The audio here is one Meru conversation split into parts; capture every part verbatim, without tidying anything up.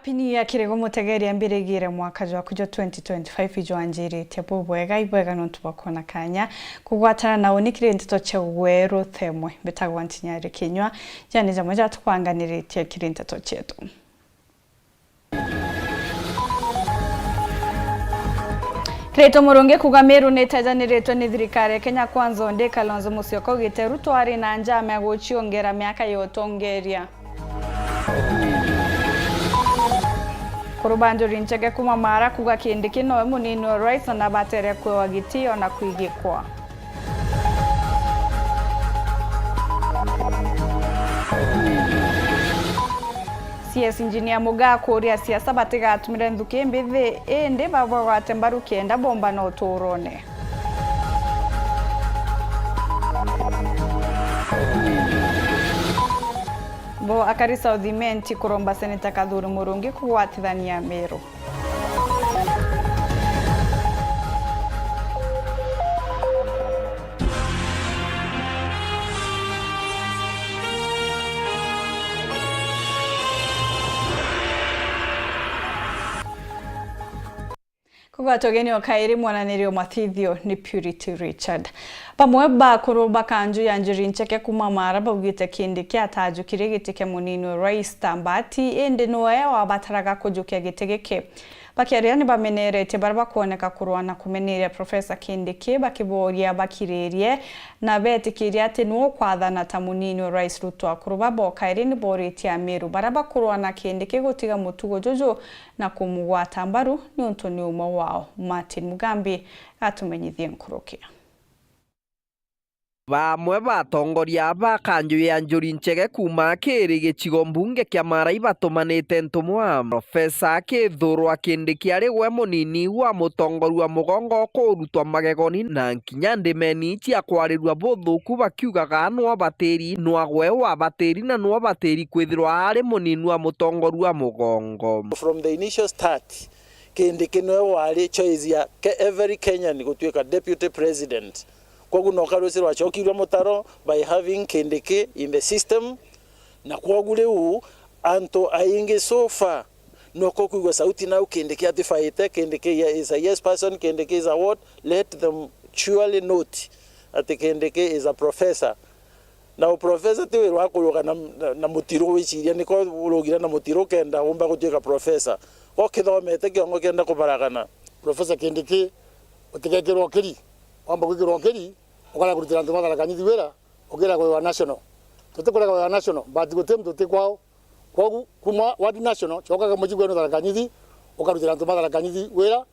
Pini ya kirigo mutegeri ambirigire mwaka jwaku jwa twenty twenty-five ijwanjiritie bubwega, ibwega nontu bwa kwona kanya kugwatana na uni kiri nteto cia gweru themwe. Mbitagwa Ntinyari Kinyua, jani jamwe jatukwanganiritie kiri nteto cietu. Kirito Murungi kuuga Meru ni itajaniritwe ni thirikari ya Kenya Kwanza, undi Kalonzo Musyoka augite Ruto ari na njama ya guciongera miaka ya utongeria. Kuruba Njuri Ncheke kuuma Mara kuuga Kindiki nowe munini wa rais na nabatere kwewa gitio na kwigikwa. C S Engineer Mugaa kuuria siasa batigatumire nthuki mbithi, indi babagwate mbaru kenda bombana uturone. Bo akari South Imenti kuromba Seneta Kathuri Murungi kugwatithania Meru. Kugwatwa ugeni o kairi mwananiri o mathithio ni Purity Richard. Bamwe ba akuru ba kanju ya Njuri Ncheke kuuma Mara baugite Kindiki atajukirie giti kia munini wa rais ta mbati, indi niwe wabataraga kujukia giti giki. Bakiaria ni bameneretie baria bakwoneka kurwa na kumeneria Professor Kindiki, bakiboria bakiririe na betikirie ati niwe ukwathana ta munini wa rais Ruto. Akuru baba o kairi ni boritie Amiru baria bakurwa na Kindiki gutiga mutugo juju na kumugwata mbaru niuntu ni umwe wao. Martin Mugambi atumenyithie nkuruki. Bamwe ba atongoria ba kanju ya Njuri Ncheke kuuma kiri gicigo mbunge kia Mara ibatumanite ntumwa. Profesa Kithurwa Kindiki ari gwe munini wa mutongoria wa mugongo kurutwa magegoni na kinya ndimeni cia kwarirua buthuku bakiugaga nwa batiri, nwa gwe wa batiri na nwa batiri kwithirwa ari munini wa mutongoria wa mugongo. From the initial start, Kindiki niwe wari choice ya ke-, every Kenyan gutuika deputy president. Kwogu no karusi rwacokirwe mutaro by having Kindiki in the system, na kwogu riu antu aingi so far noko kwigua sauti nau Kindiki atifaite, Kindiki is a yes person, Kindiki is a what, let them surely note ati Kindiki is a professor. Na uprofesa ti wira wa kuruga na, na, na mutiru wiciria, niko urugire na mutiru kenda umba gutuika profesa. Ukithomete kiongo kenda kubaragana. Profesa Kindiki, utigekirwa ukiri, wamba gwikirwa ukiri, ukara kurutira antu ma Tharaka Nithi wira, ukira kwewa national. Tutikurega kwewa national, but guti muntu uti kwao. Kwogu, kuma ward national, cokaga mucii kwenu Tharaka Nithi, ukarutira antu ma Tharaka Nithi wira,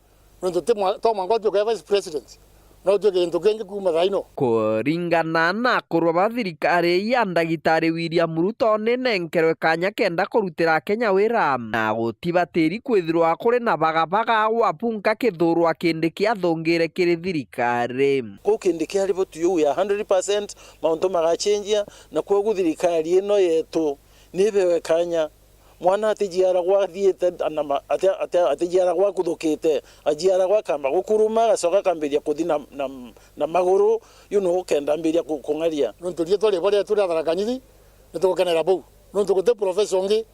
nontu ti mwa-, to mwanka utuike vice president, no utuike gintu kingi kuuma thaa ino. Kuringana na akurwa ba thirikari ya Ndagitari William Ruto, ni nenkerwe kanya kenda kurutira Akenya wira, na gutibatiri kwithirwa kuri na bagabaga gwa punka kithurwa kindi kiathungire kiri thirikari. Kuu kindi kiari bo tuyu ya hundred percent, mauntu magachenjia, na kwogu thirikari ino yetu nibewe kanya. Mwana atijiaragwa athiite na ma-, ati-, ati-, atijiaragwa akuthukite, ajiaragwa akamba gukuruma, agacoka akambiria kuthi na, na, na maguru, you know, kenda ambiria ku-, kung'aria. Nontu riitwa ribo rietu ria Tharaka Nithi, nitugukenera buu. Nontu guti professor ungi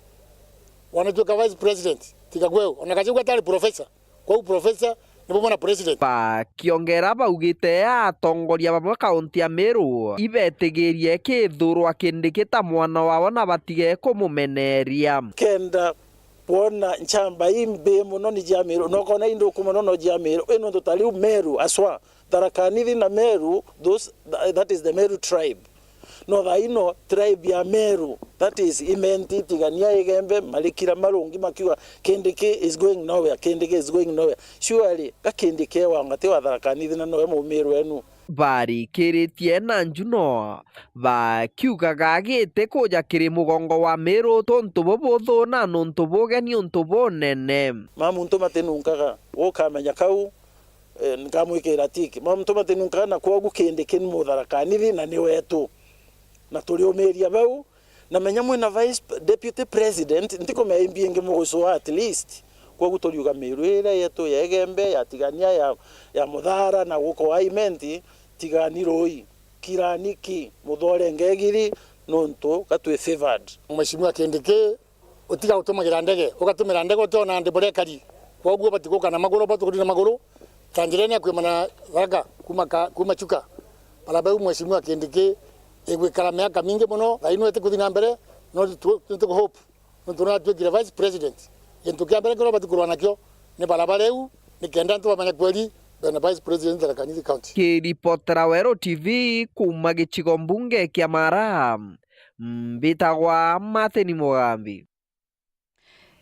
wanatuika vice president, tiga gwe u. Ona Gachagua atari professor. Kwou professor ni bumwe na president. Bakiongera baugite atongoria bamwe kaunti ya Meru ibetigirie kithurwa kindi kita mwana wao na batige kumumeneria. Kenda kwona nchamba imbi muno ni jia Meru, na ukona induku muno no jia Meru, ino ndu ta riu Meru aswa, Tharaka Nithi na Meru, those, tha-, that is the Meru tribe. No thaa ino tribe ya Meru, that is Imenti, Tigania, Igembe, marikira marungi makiuga, "Kindiki is going nowhere, Kindiki is going nowhere." Surely, ga Kindiki ewa ngati wa Tharaka Nithi na nowe mumiru wenu? Barikiritie na njuno, bakiugaga giti kuja kiri mugongo wa Meru tuntu bubuthu na nuntu bugeni untu bunene. Ma muntu matinunkaga, ukamenya kau, eh, nkamwikira tiki. Mauntu matinunkaga na kwogu Kindiki ni Mutharaka Nithi na ni wetu. Na turiumiria bau, na menya mwina vice deputy president, ntikumea imbi ingi mugucua at least. Kwogu turiuga Meru iria yetu ya Igembe, ya Tigania, ya, ya Muthara, na guko wa Imenti, tigani rui, kirani ki, muthore ngegiri, nontu gatwi favored. Mheshimiwa Kindiki, Utiga gutumagira ndege, ugatumira ndege utiona ndi buria ikari. Kwoguo bati guka na maguru, bati kuthi na maguru. Ta njira ino ya kwimana Tharaka kuma ka-, kuma Chuka. Barabara iu Mheshimiwa Kindiki igwikara miaka mingi mono, thaino itikuthi na mbere, no tu-, tu-, tuku hope. Nontu nonatuikire Vice President, gintu kia mbere kiria ubati kurwa nakio ni barabara iu, nikenda antu bamenya kweri bena Vice President Tharaka Nithi County. Kiripotera Weru T V kuuma gicigo mbunge kia Mara, mbitagwa Martin Mugambi.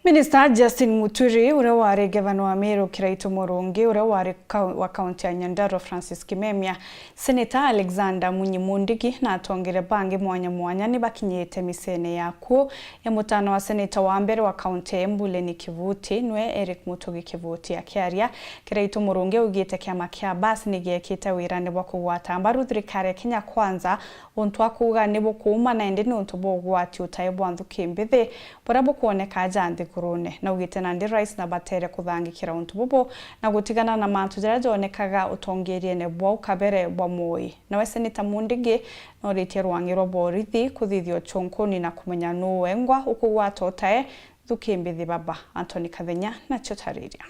Minista Justin Muturi, uria wari ngavana wa Meru Kiraitu Murungi, uria wari kau-, wa kaunti ya Nyandarua Francis Kimemia, Seneta Alexander Munyi Mundigi na atongeria bangi mwanya mwanya ni bakinyite micene ya kuo ya mutano wa seneta wa mbere wa kaunti ya Embu Lenny Kivuti, nwe Eric Mutugi Kivuti. Akiaria, Kiraitu Murungi augite kiama kia Bus ni giekite wirane bwa kugwata mbaru thirikari ya Kenya Kwanza, untu akuuga ni bukuuma na indi ni untu bwa ugwati utai bwa nthuki mbithi buria bukwoneka aja nthigurune. Naugite nandi rais nabatere kuthangikira untu bubu na gutigana na mantu jaria jonekaga utongeriene bwau kabere bwa Moi. Nawe Seneta Mundigi noritie rwang'i rwa borithi kuthithia uchunkuni na kumenya nuu wengwa ukugwata utae nthuki mbithi baba. Anthony Kathenya nacio tariria.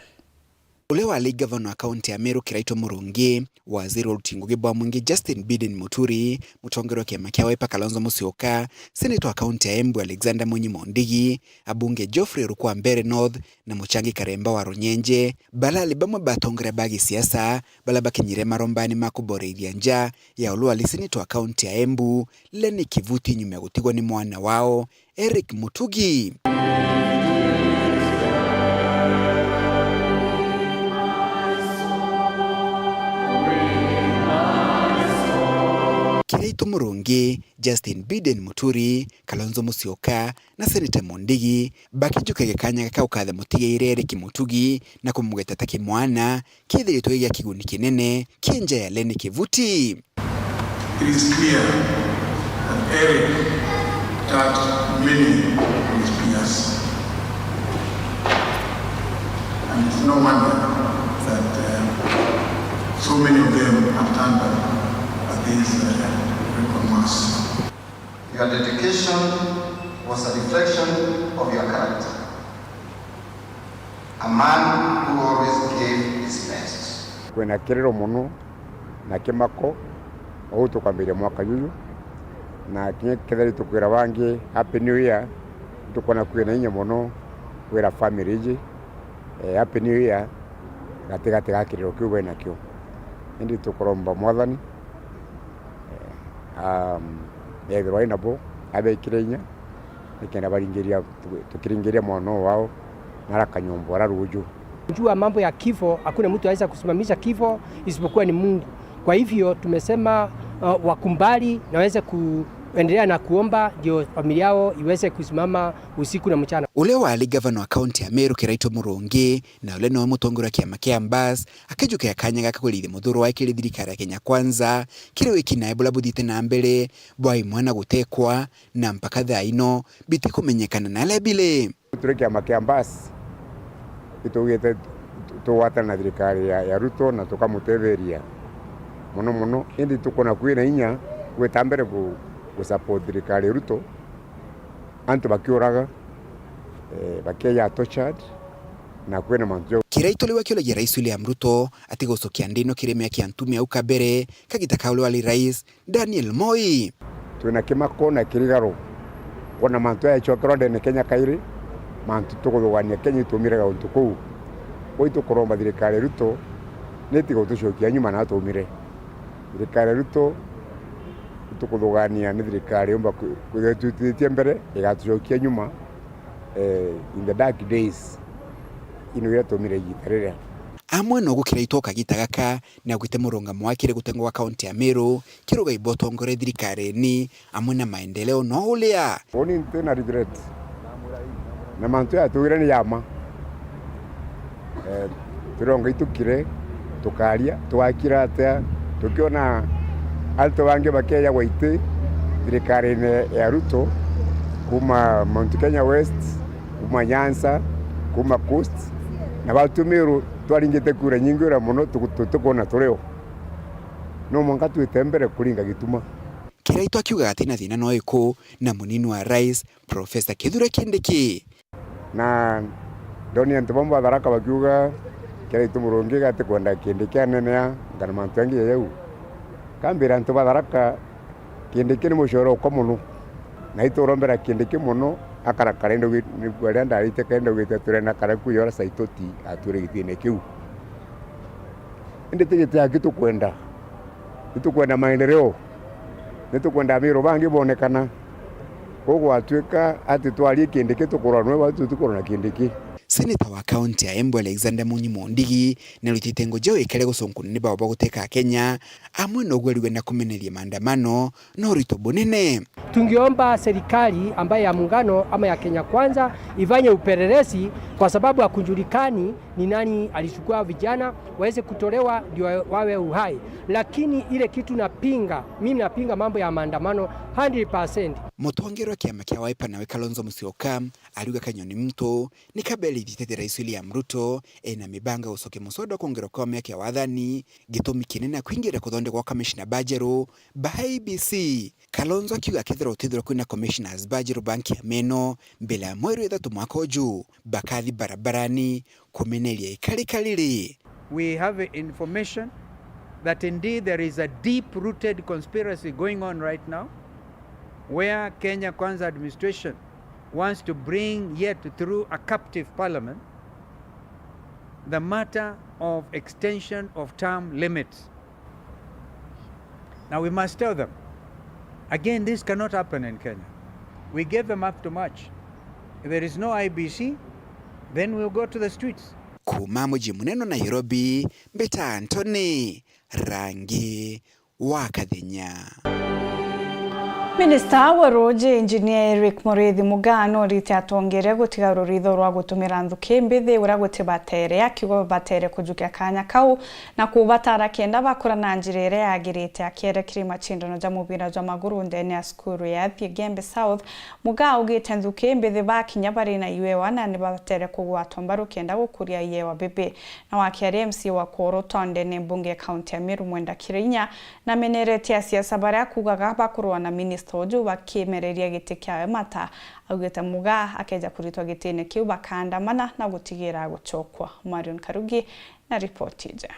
Uria wari ngavana wa kaunti ya Meru Kiraitu Murungi, waziri wa uruti ngugi bwa mwingi Justin Biden Muturi, mutongeria wa kiama kia Wiper Kalonzo Musyoka, seneta wa kaunti ya Embu Alexander Munyi Mondigi, abunge Geoffrey Ruku wa Mbeere North na Muchangi Karemba wa Runyenje, barari bamwe ba atongeria ba gisiasa baria bakinyire marombani ma kuboreithia nja ya uria wari seneta wa kaunti ya Embu, Lenny Kivuti, nyuma ya gutigwa ni mwana wao, Eric Mutugi. Kiraitu Murungi, Justin Biden Muturi, Kalonzo Musyoka na Seneta Mundigi bakijukagia kanya gaka gukatha mutigaire Eric Mutugi na kumugweta ta kimwana, kithiritwe gia kiguni kinene ki nja ya Lenny Kivuti. It is clear that Eric touched many of his peers. And it's no wonder that, uh, so many of them have turned up at this, uh, record mass. Your dedication was a reflection of your character. A man who always gave his best. Kwina kiriro mono na kimako, uu tukwambiria mwaka juju, na kinya kethira tukwira bangi Happy New Year, tukwona kwina inya mono kwira family iji, eh, Happy New Year gatigati ga kiriro kiu bainakio. Indi tukuromba Mwathani, eh, um, ethirwa ai nabo, abekire inya, nikenda baringiria, tu-, tukiringiria mwana wao na arakanyombo ara ruju. Jua mambo ya kifo, hakuna mtu anaweza kusimamisha kifo isipokuwa ni Mungu. Kwa hivyo tumesema, uh, wakubali na waweze kuendelea na kuomba ndio familia yao iweze kusimama usiku na mchana. Uria wari gavana wa kaunti ya Meru Kiraitu Murungi na uria niwe mutongoria wa kiama kia Mbas akijukia kanya gaka kwirithia muthuro wake kiri thirikari ya Kenya Kwanza kiri wiki nae buria buthiite na mbere bwa imwana gutekwa na mpaka thaa ino bitikumenyekana na aria biri. Turi kiama kia Mbas, itugite tu-, tugwatana na thirikari ya, ya Ruto na tukamutetheria mono mono, indi tukwona kwina inya gwita mbere ku-, gusupport thirikari ya Ruto, antu bakiuraga, eh, bakieja tortured, na kwina mantu jau. Kiraitu riu akiuragia Rais William Ruto atigucokia nthi ino kiri miaki ya ntume au kabere, kagita ka uria wari rais, Daniel Moi. Twina kimako na kirigaro kwona mantu aya yacokerwa ndene Kenya kairi, mantu tukuthugania Kenya itumire gauntu kuu. Kwou itukuromba thirikari ya Ruto nitige gutucokia nyuma na atumire. Thirikari ya Ruto itukuthugania ni thirikari yumba kwi-, kwithirwa itwititie mbere, igatucokia nyuma, eh, in the dark days ino iria tumire igita riria. Amwe no gukira itwa kagita gaka, ni augite murungamo wake kiri gutengwa gwa kaunti ya Meru, kirugai bwa utongoria thirikarine amwe na maendeleo no uria. Uni ntina regret na mantu ya tuwira ni yama. Eh, turonga itukire, tukaria, twakira atia, tukiona antu bangi bakeja gwaiti thirikarine ya Ruto, kuma Mount Kenya West, kuma Nyanza, kuma Coast, na batumiru twaringite kura nyingi uria mono tuku-, tutikona turio. No mwanka twite mbere kuringa gituma. Kiraitu akiuga atina thina no iku na munini wa rais, Professor Kithure Kindiki. Na ndoni antu bamwe ba Tharaka bakiuga, "Kira itu Murungi gatikwenda Kindiki anenea, ngana mantu jangi ja jau." Kambira antu ba Tharaka, Kindiki ni mucore okwa mono, na iturombera Kindiki mono, akarakara, indi ugi-, ni aria ndarite kenda ugite turenda kara kuya ora Saitoti atwire gitine kiu. Indi ti giti aki tukwenda, itukwenda maendeleo, nitukwenda Amiru bangi bonekana. Kugwatuika ati twarie Kindiki tukurwa nwe, bau tutikurwa na Kindiki. Seneta wa kaunti ya Embu Alexander Munyi Mondigi narutite ngugi jau ikare gucunkuna ni bao baguteka Kenya, amwe na ugweri wenda kumeneria maandamano na urito bunene. Tungeomba serikali ambayo ya muungano ama ya Kenya Kwanza ifanye upelelezi, kwa sababu hakujulikani ni nani alichukua vijana waweze kutolewa ndio wawe uhai. Lakini ile kitu napinga, mimi napinga mambo ya maandamano hundred percent. Mutongeria wa kiama kia Wiper nawe Kalonzo Musyoka ariuga kanyoni mtu ni kabere ithitete Rais William Ruto ena mibanga gucokia muswada wa kwongerwa kwa miaka ya wathani, gitumi kinene na kwingira kuthondekwa kwa kamishna bajeru ba I E B C. Kalonzo akiuga akethirwa utithirwa kwina commissioners bajeru ba nkiama ino mbere ya mweri wa ithatu mwaka uju, bakathi barabarani kumeneria ikarika riri. We have information that indeed there is a deep-rooted conspiracy going on right now, where Kenya Kwanza administration wants to bring yet through a captive parliament the matter of extension of term limits. Now we must tell them, again, this cannot happen in Kenya. We gave them up to March. If there is no I E B C, then we'll go to the streets. Kuuma muji munene wa Nairobi, mbita Anthony Rangi wa Kathenya. Minista wa ruuji, Engineer Eric Muriithi Mugaa, norite atongeria gutiga ruritho rwa gutumira nthuki mbithi uria gutibatere, akiuga babatere kujukia kaanya kau na kubatara kenda bakura na njira iria yagirite. Akierekiria macindano ja mubira jwa maguru ndene ya cukuru ya Athi Igembe South, Mugaa augite nthuki mbithi bakinya bari na iewa na ni babatere kugwatwa mbaru kenda gukuria iewa bibi. Na wakiaria M C wa Kwoorotwa ndene mbunge ya kaunti ya Meru Mwenda Kirainya, nameneretie asiasa baria akuugaga bakurwa na minista uju bakimereria giti kiawe mata. Augite Mugaa akeja kuritwa gitine kiu bakaandamana na gutigira guchokwa. Marion Karugi na ripoti iji.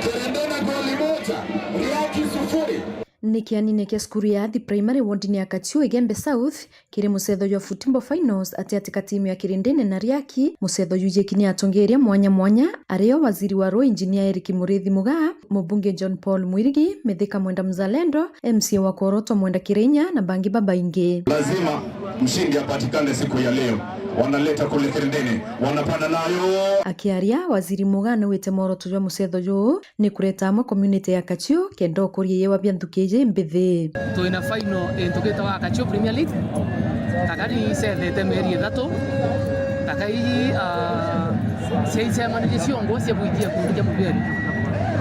Kirindene goli moja, Riaki sufuri. Ni kianine kia cukuru ya Athi Primary wodini ya Kachiu Igembe South, kiri mucetho jwa football finals ati ati ka timu ya Kirindene na Riaki. Mucetho juu jiki ni atongeria mwanya mwanya, ario waziri wa ruu Engineer Eric Muriithi Mugaa, mubunge John Paul Mwirigi, Mithika Mwenda Mzalendo, M C A wa Kwoorotwa Mwenda Kirainya na bangi babaingi. Lazima mshindi apatikane siku ya leo. Wanaleta kule Kirindene, wanapanda nayo. Akiaria, waziri Mugaa naugite mworoto jwa mucetho juu ni kureta amwe community ya Kachiu kenda ukuria iewa bia nthuki iji mbithi. Twina final intu gitawa Kachiu Premier League. Takari icethete mieri ithatu. Takai, ah, ciaicemanirie ciongwa cia gwitia kundi kia mubiri.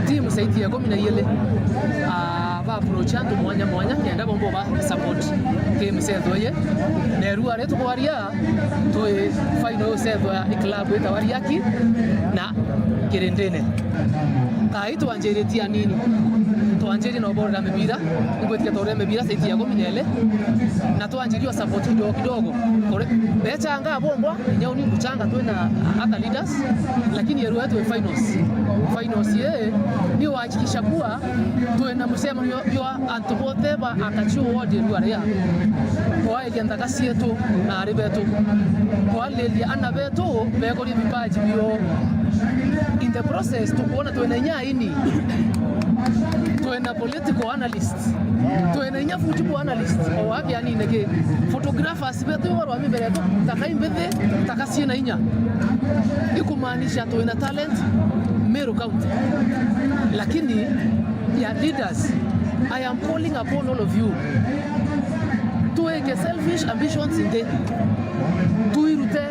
Timu cia itia ikumi na iiri, ah, ba approach antu mwanya mwanya kenda bomba ba support ki micetho iji. Na irua ri tukwaria, twi final ucethwa i club itawa Riaki na Kirindene. Kai twanjiritie anini. Twanjirie na uborera mibira, ngwitikia twaurire mibira saiti ya ikumi na iiri, na twanjirie o support kidogo kidogo. Kuri, bechanga bombwa, inya uni nguchanga twina other leaders, lakini erua twi finals. Finals ye, ni wahakikisha kuwa twina mucemanio jwa antu bonthe ba Akachu ward erua ria. Kwairia nthaka cietu na ari betu. Kwariria ana betu bekorie vipaji bio. In the process, tukwona twina inya aini, twina political analyst, twina inya football analyst, o wake anine ki photographers betu barwami mbere yetu, taka imbithi, taka ciina inya. Ikumaanisha twina talent Meru County. Lakini ya leaders, I am calling upon all of you. Tuweke selfish ambitions nthi. Tuirute.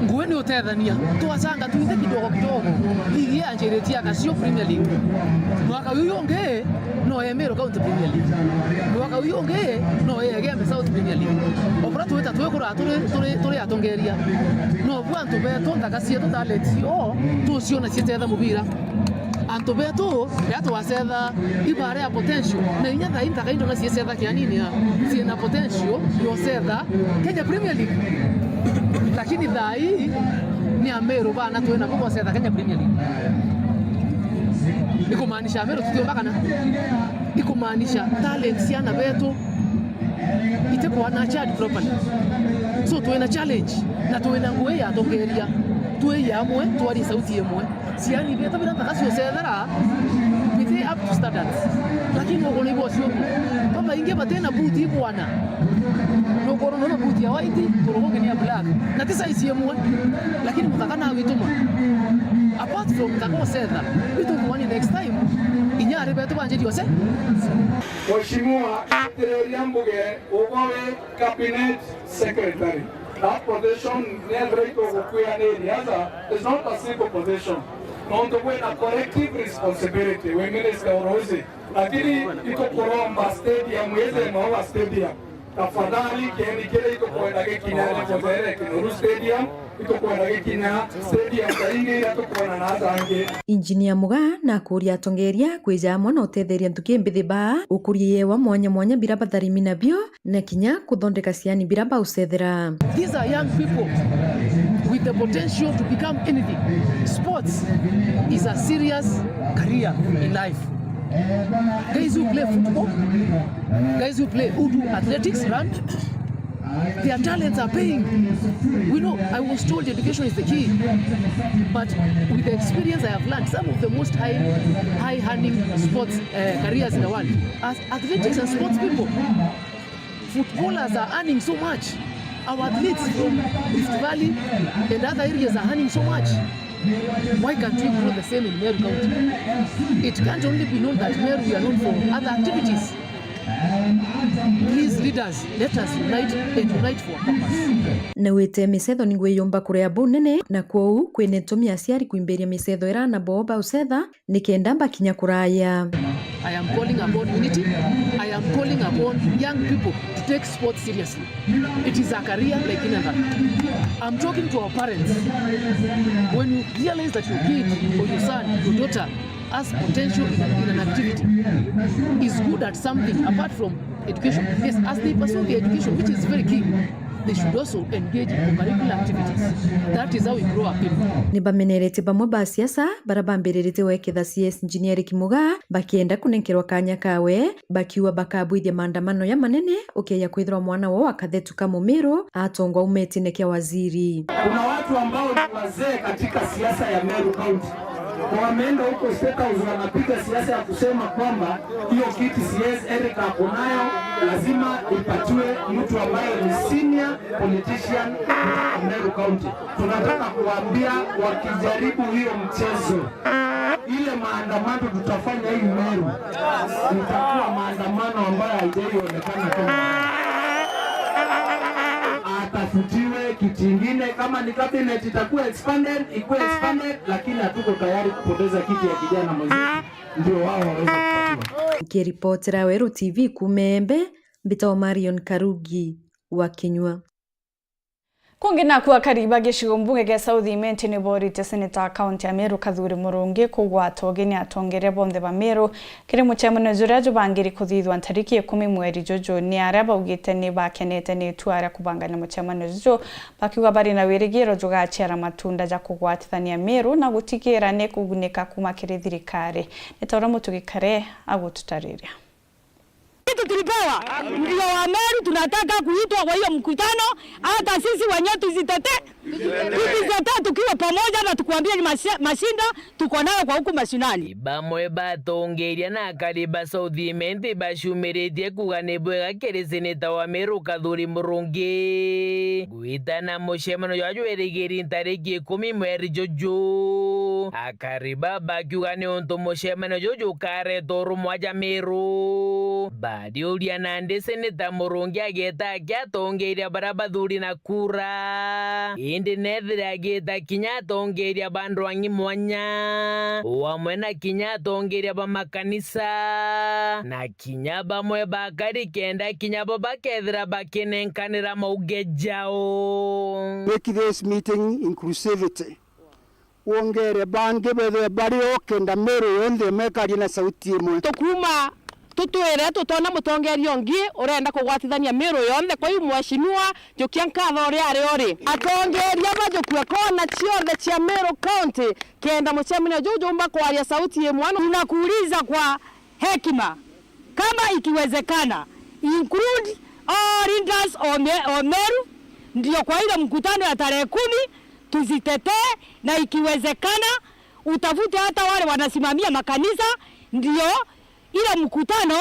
Ngugi ni utethania. Twachanga twinthe kidogo kidogo. Ligi yanjiritie ya Kachiu Premier League. Mwaka uyu ungi no ya Meru County Premier League. Mwaka uyu ungi no ya Igembe South Premier League. Obura twita twikura turi, turi, turi atongeria. No bu antu betu, nthaka cietu, talent cio, tuciona citetha mubira. Antu betu, riria twacetha ibara ya potential, na inya thaa ii nthaka indo na ciecetha kianini ya, ciina potential ya ucetha Kenya Premier League. Lakini thaa ii ni Ameru bana twina bo bacetha Kenya Premier League. Ikumaanisha Ameru tutiumba kana? Ikumaanisha talent ciana betu itikwa nurtured properly. So twina challenge na twina ngugi ya atongeria, twii amwe, twarie sauti imwe. Ciani betu biria nthaka ciucethera biti up to standards, lakini ukwona ibo cio babaingi batina buti ikwana. Nukwona nona buti ya white, kuru kungi ni ya black, na ti size imwe, lakini muthaka na wituma. Apart from muthaka ucetha, wituma next time inya ari betu banjiri uce. Mheshimiwa, itiriria mbuge ugo wi cabinet secretary. That position ni ethira itugukwira ni riaza, is not a simple position. Nontu kwina collective responsibility wi minister uruzi, lakini itukuromba stadium ithi mwawa stadium. Tafadhali, kieni kiria itukwenda gikinya ni Muthere Kinoru Stadium, itukwenda gikinya stadium ta ingi iria tukwona na aja angi. Injinia Mugaa na akuuria atongeria kwija amwe na utetheria nthuki mbithi baa ukuria iewa mwanya mwanya bira batharimi nabio na kinya kuthondeka ciani bira baucethera. These are young people with the potential to become anything. Sports is a serious career in life. Guys who play football, guys who play, who do athletics, run, their talents are paying. We know, I was told education is the key. But with the experience I have learned, some of the most high, high earning sports, uh, careers in the world are athletics and sports people. Footballers are earning so much. Our athletes from Rift Valley and other areas are earning so much. Why can't we grow the same in Meru County? It can't only be known that Meru we are known for other activities. Please, leaders, let us unite and unite for a purpose. Na wite micetho ni gwiyumba kuria bunene, na kwou kwina itumi aciari kwimbiria micetho ira ana boo baucetha nikenda bakinya kuraya. I am calling upon unity. I am calling upon young people to take sports seriously. It is a career like any other. I'm talking to our parents. When you realize that your kid or your son, your daughter has potential in, in an activity, is good at something apart from education. Yes, as they pursue their education, which is very key, they should also engage in curricular activities. That is how we grow our people. Ni bamenerete bamwe ba siasa bara bambiriritie gweketha C S Engineer Kimuga bakienda kunenkerwa kanya kawe, bakiuga bakabwithia maandamano ya manene ukeja kwithirwa mwana wao akathetuka Mumiru atongwa aumetine kia waziri. Kuna watu ambao ni wazee katika siasa ya Meru County. Wameenda huko State House wanapiga siasa ya kusema kwamba hiyo kiti C S Eric ako nayo, lazima ipatiwe mtu ambaye ni senior politician kutoka Meru County. Tunataka kuambia wakijaribu hiyo mchezo, ile maandamano tutafanya hii Meru, itakuwa maandamano ambayo haijaionekana kama. Atafutiwe kiti ingine, kama ni cabinet itakuwa expanded, ikuwe expanded, lakini hatuko tayari kupoteza kiti ya kijana mwenzetu, ndio wao waweze kupatiwa. Nkiripotera Weru T V kuuma Embe, mbitagwa Marion Karugi wa Kinyua. Kungi naku akari ba gicigo mbunge gia South Imenti ni boorite seneta wa kaunti ya Meru Kathuri Murungi kugwata ugeni atongeria bonthe ba Meru kiri mucemanio juria jubangiri kuthithwa ntariki ikumi mweri juju. Ni aria baugite ni bakenete ni itua ria kubangania mucemanio juju, bakiuga bari na wirigiro jugaciara matunda ja kugwatithania Meru na gutigira ni kugunika kuuma kiri thirikari. Ni ta uria Mutugi Kare agututariria. Kitu tulipewa ndio Wameru tunataka kuitwa kwa hiyo mkutano, hata sisi wenyewe tuzitetee, tuzitetee tukiwa pamoja, na tukuambie ni mashi-, mashinda tuko nayo kwa huku mashinani. Bamwe batongeria na akari ba South Imenti bacumiritie kuga ni bwega kiri seneta wa Meru Kathuri Murungi gwitana mucemano jwa jwerigiri ntariki ikumi mweri juju. Akari ba bakiuga ni untu mucemano juju ukareta urumwa ja Meru. Bariuria nandi seneta Murungi ageta aki atongeria baria bathuri na kura, indi nethire agita kinya atongeria ba ndwang'i mwanya, o amwe na kinya atongeria ba makanisa, na kinya bamwe bakari kenda kinya bo bakethira bakinenkanira mauge jao. Make this meeting inclusivity. Wongere bangi bethwe bari o kenda Meru yonthe mekarie na sauti imwe. Tukuma tutwire tutona mutongeria ungi urenda kugwatithania Meru yonthe. Kwa hiyo mheshimiwa, jukia nkatho uria ari uri. Atongeria bajukue kona cionthe cia Meru County kenda mucemanio juu jumba kwaria sauti imwe. Tunakuuliza kwa hekima, kama ikiwezekana, include all leaders of Me-, of Meru, ndio kwa ile mkutano ya tarehe kumi tuzitetee, na ikiwezekana utafute hata wale wanasimamia makanisa, ndio ile mkutano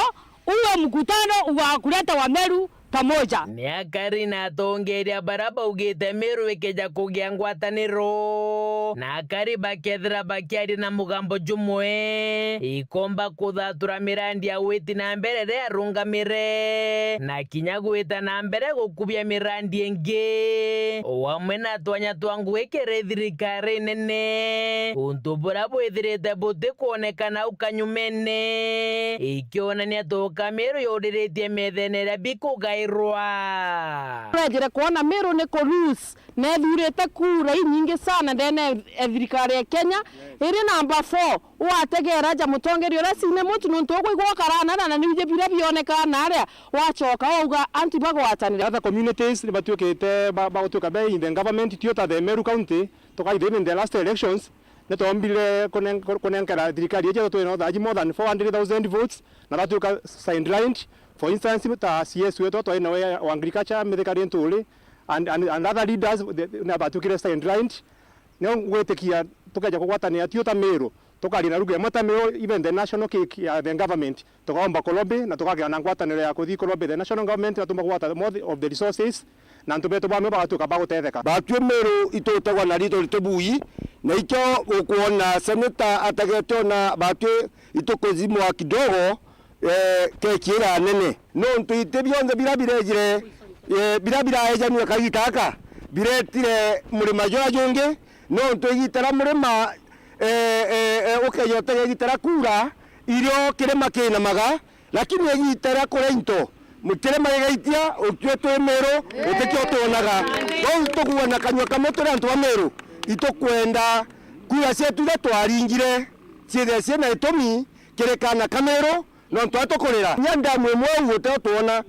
uwe mkutano wa kuleta Wameru pamoja. Ni akari na atongeria bara baugite Meru ikeja kugia ngwataniro, na akari bakethira bakiaria na mugambo jumwe, ikomba kuthatura mirandi ya gwiti na mbere ria arungamire, na kinya gwita na mbere gukubia mirandi ingi, o amwe na twanya twa ngugi kiri thirikari nene, untu buria bwithirite butikwonekana au kanyumene, ikionania toka Meru yuriritie methene iria bikugairwa. Turejire kwona Meru ni ku lose, na ithurite kura inyingi sana ndene ya thirikari ya Kenya, iri namba four. Wategera aja mutongeria uria cine muntu, nontu ukwigua ukarana na, na niuje biria bionekaa na aria, wacoka wauga antu bagwatanire. Other communities ni batuikite ba, ba gutuika be in the government, tio ta the Meru County, tukaitha in the last elections, ni twombire kunen-, kunenkera thirikari iji twina uthaji more than four hundred thousand votes, na batuika sidelined. For instance, ta C S wetu twari nawe wa agriculture, Mithika Linturi, and, and, and other leaders, they, na batuikire sidelined. Nio ngwitikia tukeja kugwatanira tio ta Meru, tukaria na lugha imwe ta Meru, even the national cake ya the government, tukaomba ku lobby na tukagia na ngwataniro ya kuthi ku lobby the national government, na tumba kugwata more of the resources, na antu betu bamwe bagatuika ba gutetheka. Batwi Meru itutegwa na riitwa ritu bui, na ikio ukwona senator ategete ona batwi itukuzimwa kidogo, eh, keki iria nene. Nontu iti bionthe biria birejire, eh, biria biraejanua kagita gaka, biretire murima juria jungi, nontu igita ria murima, eh, eh, eh, ukeja utega igita ria kuura, irio kirima kinamaga, lakini igita ria kuria into, kirima gigaitia, utue twi Meru, utikio twonaga. Kwou tukuuga na kanyua kamwe turi antu ba Meru, itukwenda kuura cietu iria twaringire ciithire ciina itumi kiri kaana ka Meru, nontu atukurira. Kinya ndamu imwe au uteo twona.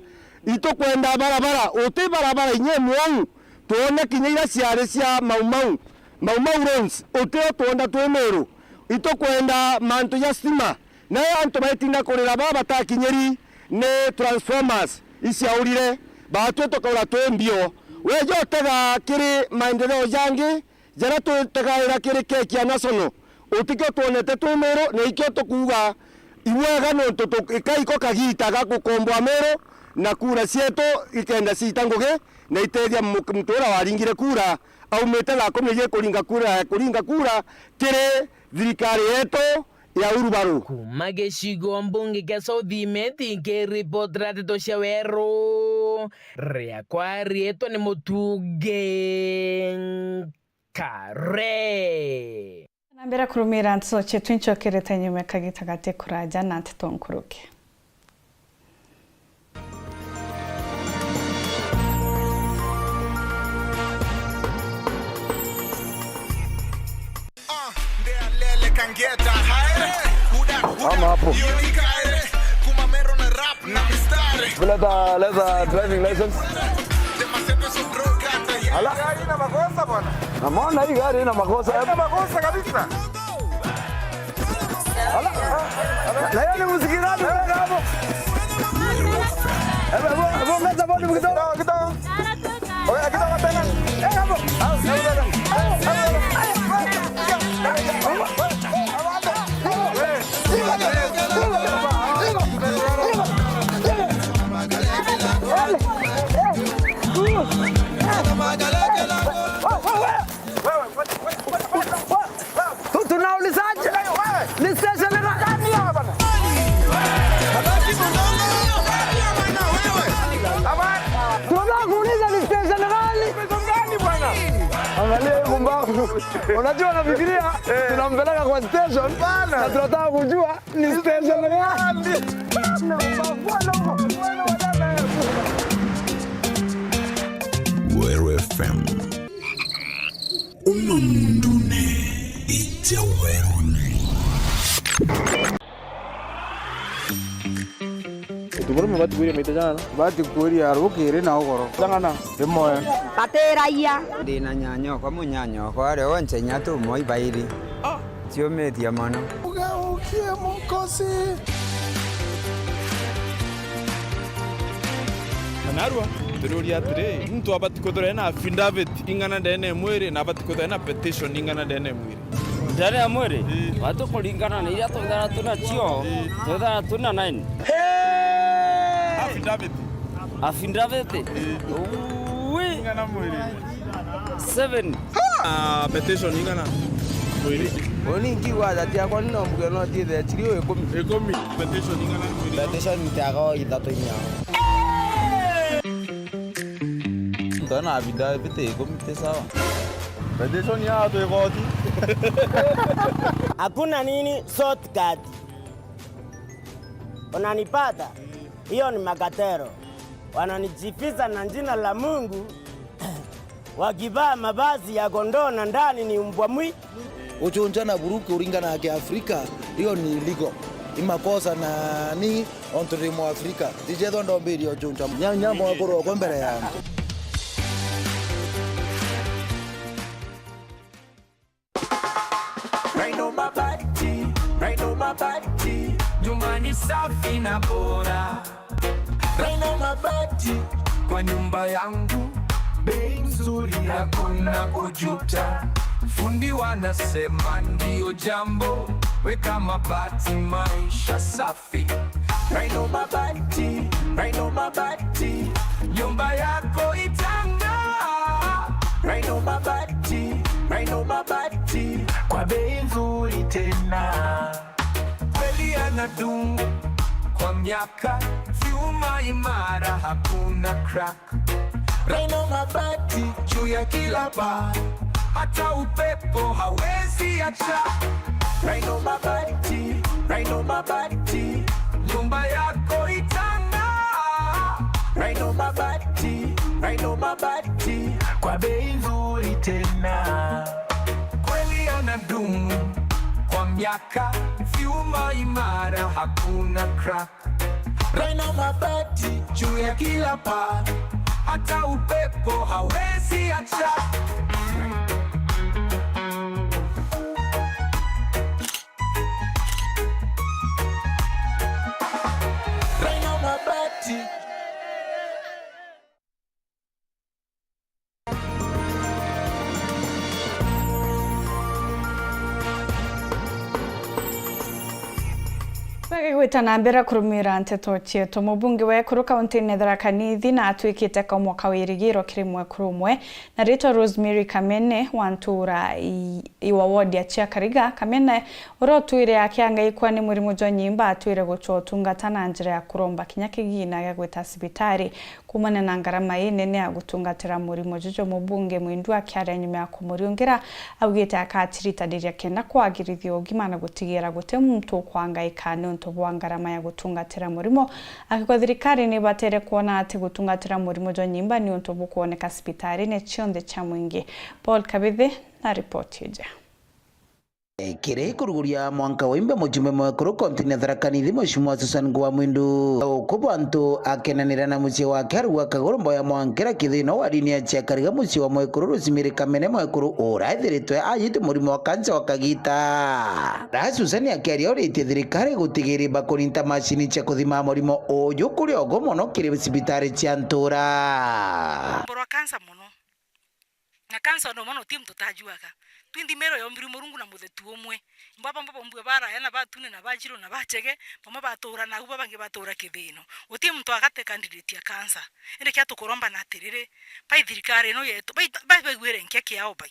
Itukwenda barabara, uti barabara inya imwe au twone kinya iria ciari cia Mau Mau, Mau Mau roads, utio twona twi Meru. Itukwenda mantu ja stima, nayo antu baitinda kurira baa batakinyiri ni transformers iciaurire, batwi tukaura twi mbio. Weja utega kiri maendeleo jangi, jaria tutegaira kiri keki ya National, utikio twonete twi Meru, na ikio tukuuga ibwega, nontu tu-, ikai ko kagita ga gukomboa Meru, na kuura cietu ikenda ciita ngugi, na itethia mu-, muntu uria waringire kuura aumite thaa kumi iji kuringa kuura, kuringa kuura kiri thirikari yetu ya Uhuru Baru. Kuuma gicigo mbunge kia South Imenti, nkiripotera ndeto cia weru, riakwa riitwa ni Mutungi Kare. Na mbere kurumira nteto cietu, incokerete nyuma kagita gati kuraja na nteto nkuruki. Ama hapo. Leta, leta driving license. Ala. Gari ina makosa bwana. Namuona hii gari ina makosa. Ina makosa kabisa. Ala. Na hiyo ni muziki gani unaweka hapo? Hebu, hebu, hebu ongeza volume kidogo. Kidogo, kidogo. Oya, kidogo tena. Eh, hapo. Tu-, tunaulizaje? Ni station gani? Tunataka kuuliza ni station gani? Angalia huyu mbavu. Unajua, nafikiria tunampeleka kwa station na tunataka kujua ni station gani. Weru F M. Uma mundune. Utuburume batikwiria maita jana. Batikwiria rukiri na ugoro. Jang'ana. Rimwe. Batiragia. Ndi na nyanyokwa, munyanyokwa aria onche inya tumwe ibairi. Ah. Ciumitie mono. Ugeukie mukosi. Na narua, turiuria atiri, muntu abati kwithirwa ena affidavit ing'ana ndene ya mwiri na abati kwithirwa ena petition ing'ana ndene ya mwiri? Ndene ya mwiri? Ii. Batu kuringana na iria twithagirwa twi nacio, ii, twithagirwa twi na nine. Affidavit. Affidavit? Ii. Ui. Ing'ana mwiri? Seven. Ah, petition ing'ana? Mwiri. Uni nkiuga aja tiakwa ni no mbuge no thiethe chiri ikumi. Ikumi. Petition ing'ana mwiri? Petition tiaga ithatu inya. Ntona affidavit ikumi ti sawa. Petition ya tu igoti. Hakuna nini shortcut. Unanipata? Hiyo ni makatero. Wananijificha na jina la Mungu, wakivaa mavazi ya kondoo na ndani ni mbwa mwi. Uchuncha na buruki uringana na Kiafrika, hiyo ni illegal. Ni makosa na ni ontu ndi Mwafrika. Tijethwa ndombirie uchuncha. Nya-, nyambo akorwo kwa mbere ya antu. Rhino Mabati, Rhino Mabati, nyumba ni safi na bora. Rhino Mabati, kwa nyumba yangu, bei nzuri, hakuna kujuta. Fundi wanasema ndio jambo, weka mabati, maisha safi. Rhino Mabati, Rhino Mabati, nyumba yako itang'aa. Rhino Mabati, Rhino Mabati, kwa bei nzuri tena. Kweli yanadumu kwa miaka, vyuma imara, hakuna crack. Rhino Mabati juu ya kila paa, hata upepo hawezi acha. Rhino Mabati, Rhino Mabati, nyumba yako itang'aa. Rhino Mabati, Rhino Mabati, kwa bei nzuri tena. Kweli yanadumu kwa miaka, vyuma imara, hakuna crack. Rhino Mabati juu ya kila paa, hata upepo hawezi acha. Rhino Mabati. Bagigwita na mbere kurumira nteto cietu. Mubunge wa ekuru kaunti-ini ya Tharaka Nithi na atwikite kaumwa ka wirigiro kiri mwekuru umwe na ritwa Rosemary Kamene wa ntura i, i wa ward ya Chiakariga. Kamene, uria utwire akiangaikwa ni murimo jwa nyimba, atwire gucwa utungata na njira ya kuromba kinya kigina gia gwita cibitari. Kuumania na ngarama inene ya gutungatira murimo juju, mubunge Mwindu akiaria nyuma ya kumuriungira, augite akatiritaniriria kenda kwagirithia ugima na gutigira guti muntu ukwangaika niuntu bwa ngarama ya gutungatira murimo, akigwa thirikari ni ibatere kwona ati gutungatira murimo jwa nyimba niuntu bukwoneka cibitarine cionthe cia mwingi. Paul Kabithi na ripoti iji. Kiri kuruguria mwanka wa imbe, mujumbe mwekuru kaunti-ini ya Tharaka Nithi, Mheshimiwa Susan Nguwa Mwindu, ukubwa antu akenanira na mucii wake arugwa kaguru mboya mwankira kithino wa dini ya Chiakariga, mucii wa mwekuru Rosemary Kamene, mwekuru ura ethiritwe ayite murimo wa kansa wa kagita. Ra Susan akiaria uritie thirikari gutigiri bakurinta macini cia kuthima murimo uju kuri ogo mono kiri cibitari cia ntura. Mborwa kansa mono. Na kansa ona umwe na uti muntu utajuaga. Twinthi mero yombirwe Murungu na muthetu umwe. Imbwa bamwe bombue baraya na batune na bajiru na bachege, bamwe batura na uba bangi batura kithino. Uti muntu agate candidate ya kansa. Indi kia tukuromba na atiriri, bai thirikari ino yetu, bai, bai baigwire nkia kiao bai.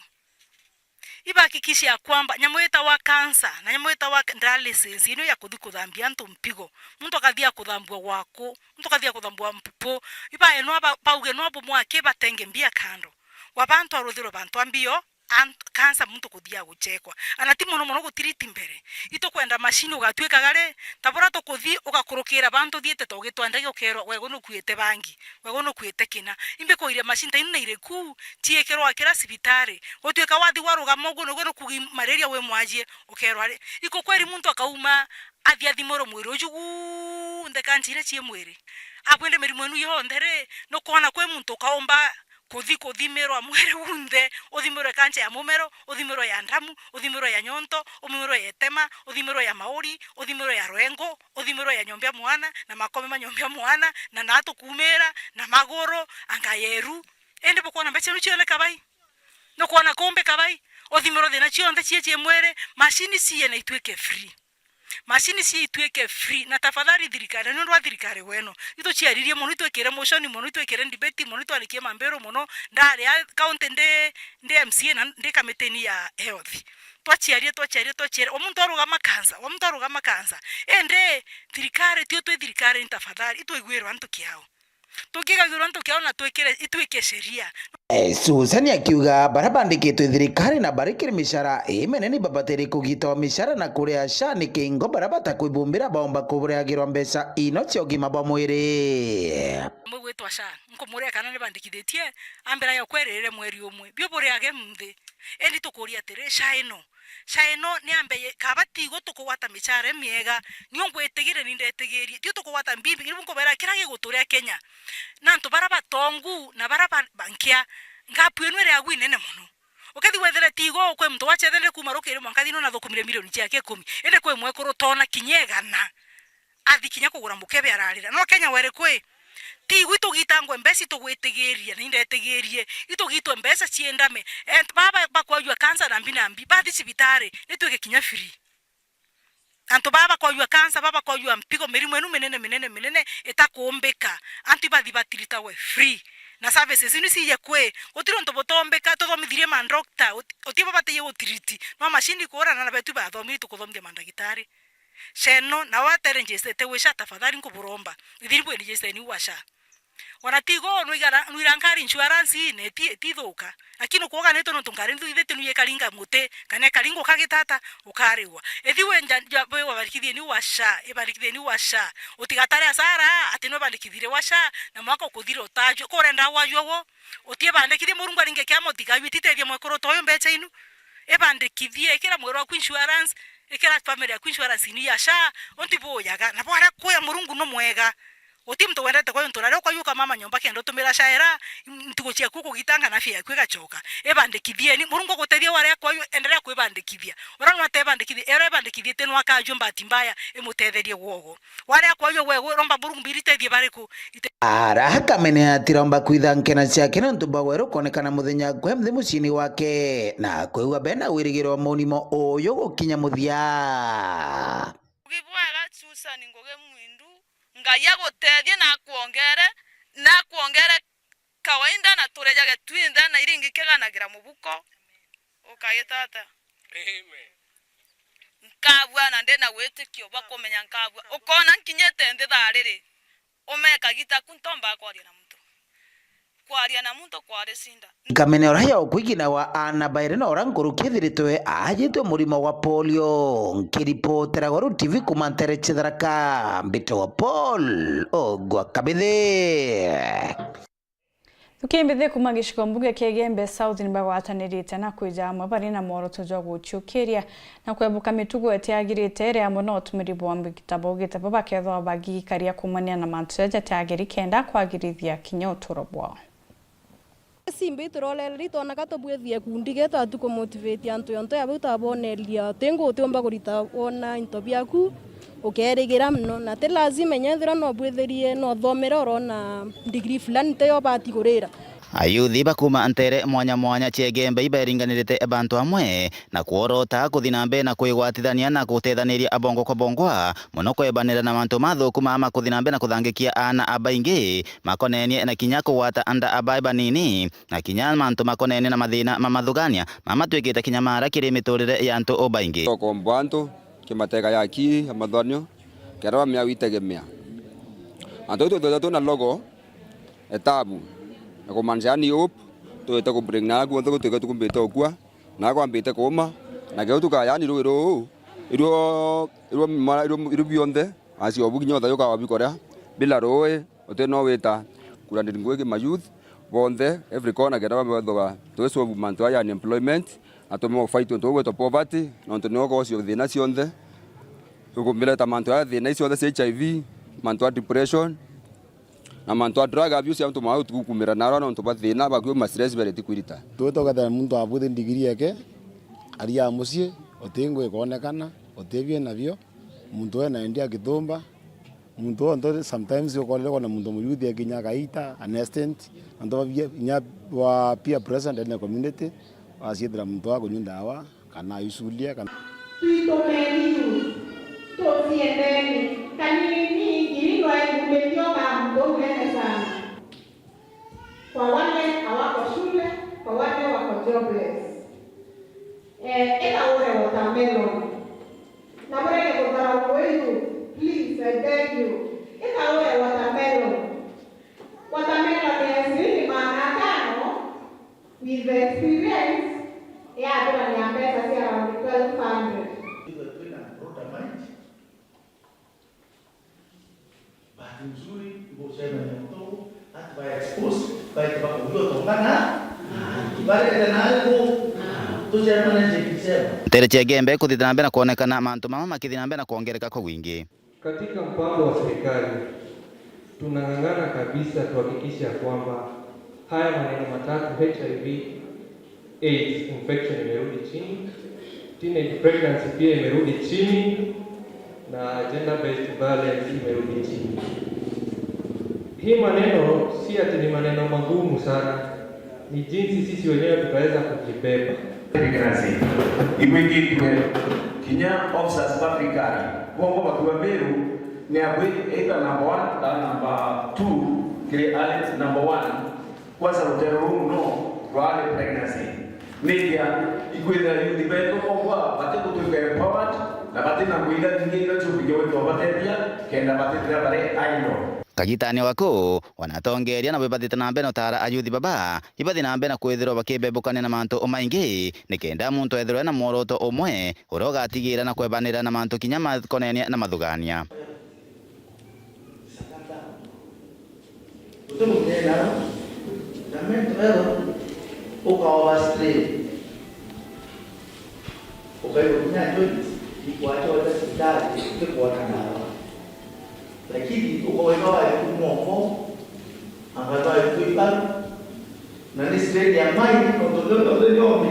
Ibahakikishe ya kwamba nyamu itawa kansa na nyamu itawa dialysis ino ya kuthi kuthambia antu mpigo. Muntu akathia kuthambua gwaku, muntu akathia kuthambua mpupu. Ibae no ba-, bauge no bumwaki batenge mbia kando. Wa bantu aruthirwe bantu a mbio, an-, cancer muntu kuthia guchekwa. Ana ti mono mono gutiriti mbere. Itukwenda machine ugatuikaga ri, ta bura tukuthi ugakurukira bantu uthiite ta ugitwa ndege ukerwa, "Wego nukuite bangi, wego nukuite kina." Imbi kuiria machine ta inu na iriku, ciikirwa kira cibitari. Gutuika wathi warugama uguo niguo nukugi malaria wi mwajie, ukerwa ri. Iko kweri muntu akauma athi athimurwe mwiri uju gunthe, kanca iria cii mwiri. Abwende mirimo inu yonthe ri, nukwona kwi muntu ukaumba kuthi kuthimirwa mwiri gunthe, uthimirwe kanca ya mumero, uthimirwe ya ndamu, uthimirwe ya nyonto, uthimirwe ya itema, uthimirwe ya mauri, uthimirwe ya rwengo, uthimirwe ya nyomba ya mwana, na makome ma nyomba ya mwana, na naatu kuumira, na maguru, anga yeru. Indi bukwona mbeca inu cioneka bai? Nukwona kumbi kabai? Uthimirwe thina cionthe cie cie mwiri, machine ciie na ituike free. Machine cia ituike free, na tafadhali thirikari, niundu wa thirikari weno. Ituciaririe mono, itwikire motion mono, itwikire debate mono, itwarikie mambiru mono. Ndari a county ndi, ndi M C A na ndi kamitini ya health. Twaciaria, twaciaria, twaciaria. O muntu arugama kansa, o muntu arugama kansa. Indi thirikari, tio twi thirikari, ni tafadhali, itwiguirwe antu kiao. Tukigagirwa antu kiao na twikire, itwike sheria. Eh, Susan akiuga baria bandikitwe thirikari na bari kiri micara iminene babatiri kugitwa micara na kuria SHA ni kingo baria batakwibumbira baomba kuriagirwa mbeca ino cia ugima bwa mwiri. Umwe gwitwa SHA, nkumuria kana ni bandikithitie, ambira yo kweririre mweri umwe. Bio buriage nthi. Indi tukuria atiri, SHA ino, SHA ino ni ambe ye-, kaba tigo tukugwata micara imiega, nio ngwitigiria ni ndetigirie. Tio tukugwata mbi, riu nkubera kira giguturia Kenya. Na antu bara batongu na bara ba, ba nkia, ngapu ino iri agu inene mono. Ukethi wethire tigo kwi muntu wachethere kuma rukiri mwanka thino na thukumire milioni ciake ikumi. Indi kwi mwekuru tona kinya igana. Athi kinya kugura mukebe ararira. No Kenya weri kwi? Ti igu itugitangwe mbeca itugwitigiria na indetigirie. Itugitwe mbeca ciendame. Eh, baba bakwajua kansa na mbi na mbi. Bathi cibitari, nitwike kinya free. Antu baba bakwajua kansa, baba bakwajua mpigo, mirimo inu minene, minene, minene, itakumbika. Antu ibathi batiritagwe free. Na services inu ciije kwi? Gutiri untu butombika, tuthomithirie mandokta, uti-, uti babataiye gutiriti. No machine kuurana na betu bathomire tukuthomithia mandagitari. SHA ino, na watere njistete wi SHA, tafadhali nkuburomba. Ithiri bwiri njisteni wa SHA. Ona tigo, nwigara-, nwira ngari insurance ine, ti, ti thuka. Lakini ukuganitwe nontu ngari nthuithite nwi ikaringa muti, kana ikaringa ukagitata, ukarigwa. Ithi we nja, nja, we wabandikithie ni wa SHA, ibandikithie ni wa SHA. Utigatare asara, ati no bandikithire wa SHA, na mwaka ukuthira utajua. Kurenda wajua wo, uti ibandikithie Murungu aringe kiama utigajue, titethia mwekuru toyo mbecha inu. Ibandikithie, ikira mwiri waku insurance, ikira family yaku insurance ini ya SHA, unti buyaga. Na bwaria kuya Murungu no mwega. Uti muntu wendete kwa untu raria ukayuka mama nyomba kenda utumira SHA era, ntuku ciaku kugitanga na afya yaku igachoka. Ibandikithieni, Murungu agutethia waria kwayu, endelea kwibandikithia. Ura nwatebandikithia, era ibandikithie ti nwakajua mbati mbaya, imutetherie gwogo. Waria kwayu gwe, gwe, romba Murungu mbiri tethie bariku? Ite- Ara Kamene atiromba kwitha nkena ciake nontu bwa weru kwonekana muthenya kwe mthi muciini wake, na kwigua bena wirigiro wa munimo uyu gukinya muthia. Ngugi bwega, Susan Ngugi Mwindu. Ngai agutethie na akwongere, na akwongere kawaida, na turejage twinthe, na iringi kiganagira mubuko. Ukagitata. Amen. Nkabua na ndi na witikio bwa kumenya nkabua. Ukona nkinyite nthi thaa riri, umeka gita ku ntomba kwaria na muntu. Kwaria na muntu kwari cinda. Nkamenya uria ya ukwigina wa aana bairi na uria nkuruki ithiritwe aajitwe murimo gwa polio. Nkiripotera Gweru T V kuma ntere cia Tharaka, mbitagwa Paul Ogwa Kabithi. Thuki mbithi kuma gicigo mbunge kia Igembe South nibagwatanirite na kwija amwe bari na mworoto jwa guciukiria na kwebuka mitugo itiagirite, iri amwe na utumiri bwa mbigita bugite bo bakethwa bagikaria kumania na mantu jaria jatiagiri kenda kwagirithia kinya uturo bwao. Simbi turorere ri twona ka tubwithie kundi getu atu ku motivate antu yonthe ya bau twaboneria, ti ngu utiumba kurita wona into biaku ukerigira mono, na ti lazima inya ethira no bwithirie no thomere urona degree fulani ti yo ubati kurira. Ayuthi bakuma ntere mwanya mwanya cia Igembe ibaringanirite bantu amwe na kworota kuthi na mbere na kwigwatithania na gutethaniria bongwa kwa bongwa, mono kwebanira na mantu mathuku ma, ma kuthi na mbere na kuthangikia aana abaingi makonenie na kinya kugwata nda aba banini, na kinya mantu makonenie na mathina ma mathugania mamatwikite kinya mara kiri miturire ya antu ubaingi. Tokombo antu kimatega ya ki ya mathanio, kera bamea witegemea. Antu twithirwa twina logo, etabu, na kumaanisha yani hope, twite ku bring na kuonthe gutwika tukumbite ukua. Na kwambite kuuma, na keu tuka, yaani ruui ruu, irio, irio mara, irio, irio bionthe, acio bu kinya uthayu ukawa bikoria, bila ruui, uti no wita kurandiri ngugi ki ma youth bonthe, every corner, kenda bambe bathoga, twi solve mantu aya unemployment, na tume fight untu bwitwa poverty, nontu nio cause of thina cionthe, tukumireta mantu aya thina icionthe cia H I V, mantu a depression, na mantu a drug abuse, antu mau tugukumira narwa nontu bwa thina, bakui ma stress bereti kwirita. Twita ukethira muntu abwite ndigiri yake, ari a mucii, uti ngui ikonekana, uti bie nabio, muntu ena endi agithumba, muntu onthe sometimes ukorire kwona muntu muyuthi akinya agaita, an extent, antu babia, inya bwa peer pressure ndene ya community, waciithira muntu akunywa ndawa, kana aisulia, kana Twitumeni youth, tuciendeni. Kanini ngiri ndwaigumithio ka muntu unene sana. Kwa wale hawako shule, kwa wale wako jobless. Eh, eka ure watermelon. Na murege kudharau kwetu, please, I beg you. Eka ure watermelon. Watermelon ya shilingi magana atano, with the experience, yathurania mbeca cia around twelve hundred. Itwe twina broader mind. Bahati nzuri, ibo ucemania mutogo, ati ba exposed, baite bakugua tongana, ibarete na ariku, tucemania njiki cema. Ntere cia Igembe kuthithira na mbere na kwonekana mantu mama makithi na mbere na kwongereka kwa wingi. Katika mpango wa serikali, tunang'ang'ana kabisa kuhakikisha kwamba haya maneno matatu, H I V, AIDS infection imerudi chini, teenage pregnancy pia imerudi chini, na gender based violence imerudi chini. Hii maneno si ati ni maneno magumu sana, ni jinsi sisi wenyewe tutaweza kujibeba. Pregnancy ibwikitwe kinya officers ba thirikari, bongo bakiwa Meru, ni abwi either number one kana number two kiri alert number one. Kwanza, ruteere ruu muno rwa early pregnancy, nikia ikwithira youth betu bongwa batigutwika empowered na batina ngugi iria nyingi iria ciumbikia gwithirwa batethia kenda batithira bari idle. Kagitani o gaku, ona atongeria nabo ibathite na mbere na utaara ayuthi baba ibathi na mbere na kwithirwa bakibebukania na mantu umaingi, nikenda muntu ethirwe na mworoto umwe uria ugatigira na kwebanira na mantu kinya makonenie na mathugania. Utimutena na mental health, uka overstrain, ukaigua kinya joint ikwachoja cibitari utikwona ndawa, lakini ukaweka wayo kumoko, anga wayo kwibaru, na ni strain ya mind, nontu nio nyomi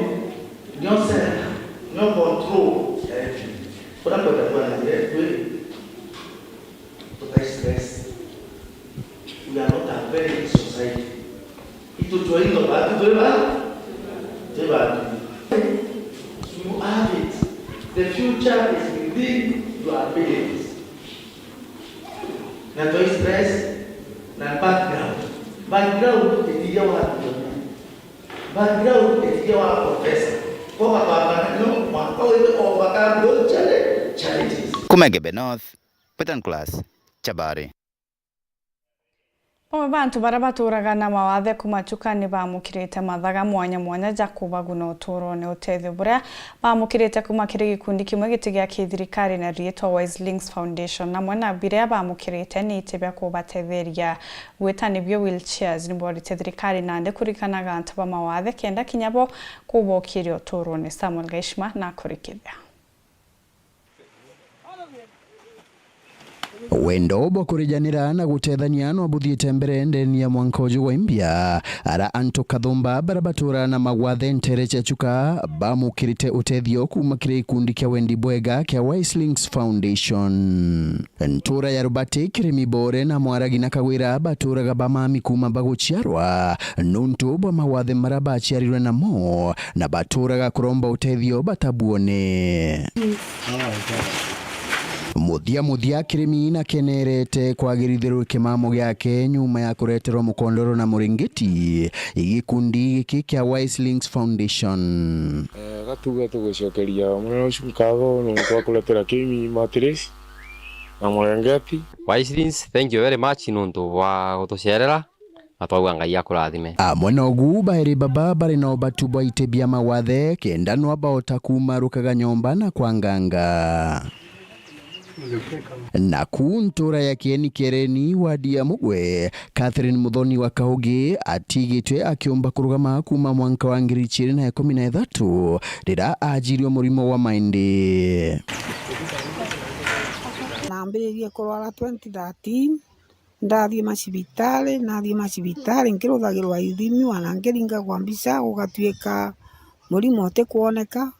nio center, nio control ya etu. Kuna kwenda kwa na njira etu iri, tukai stress. We are not a very big society. Itu twaitho batu twi ba twi batu. You have it. The future is within your abilities. Na twa stress na background. Background itigia wa dunia. Background itigia wa professor. Kwa baba no mwaka wewe overcome those challenge- challenges. Kuma Igembe North, Peter Nicholas, Chabari. Bamwe ba antu baria baturaga na mawathe kuma Chuka ni baamukirite mathaga mwanya mwanya ja kubaguna utuurone. Utethio buria baamukirite kuma kiri gikundi kimwe giti gia kithirikari na riitwa Wise Links Foundation, amwe na biria baamukirite ni iti bia kubatetheria gwita, nibio wheelchairs. Ni boorite thirikari nandi kurikanaga antu ba mawathe kenda kinya bo kubokiria utuurone. Samuel Gaishima na kurikithia. Wendo bwa kurijanira na gutethania no buthiite mbere ndeni ya mwanka uju wa Imbia, ara antu kathumba bara batura na magwathe ntere cia Chuka bamukirite utethio kuma kiri gikundi kia wendi bwega kia Wise Links Foundation. Ntura ya Rubati, Kirimi, Bore na Mwaragi na Kagwira baturaga bamami kuma baguciarwa nuntu bwa magwathe mara baciarirwe namo, na baturaga kuromba utethio batabuone. Muthia muthia, Kirimi nakenerete kwagirithirwe kimamo giake nyuma ya kureterwa mukondoro na muringiti i gikundi giki kia Wise Links Foundation. Eh, gatuga tugucokeria munene ucio nkatho nuntu wa kuretera Kirimi mattress na murengeti. Wise Links, thank you very much nuntu bwa gutucerera. na twauga Ngai akurathime. Amwe na ugu, bairi baba bari na ubatu bwa iti bia mawathe, kenda nwa baota kuuma rukaga nyomba na kwanganga. Naku ntura ya Kieni Kiereni, wadi ya Mugwe, Catherine Muthoni wa Kaugi atigitwe akiumba kurugama kuuma mwanka wa ngiri ijiri na ikumi na ithatu, riria ajirirwe murimo wa maindi. Naambiririe kurwara twenty thirteen, ndathie macibitari, nathie macibitari nkiruthagirwa ithimi, ona nkiringagwa mbica, gugatuika murimo utikwoneka.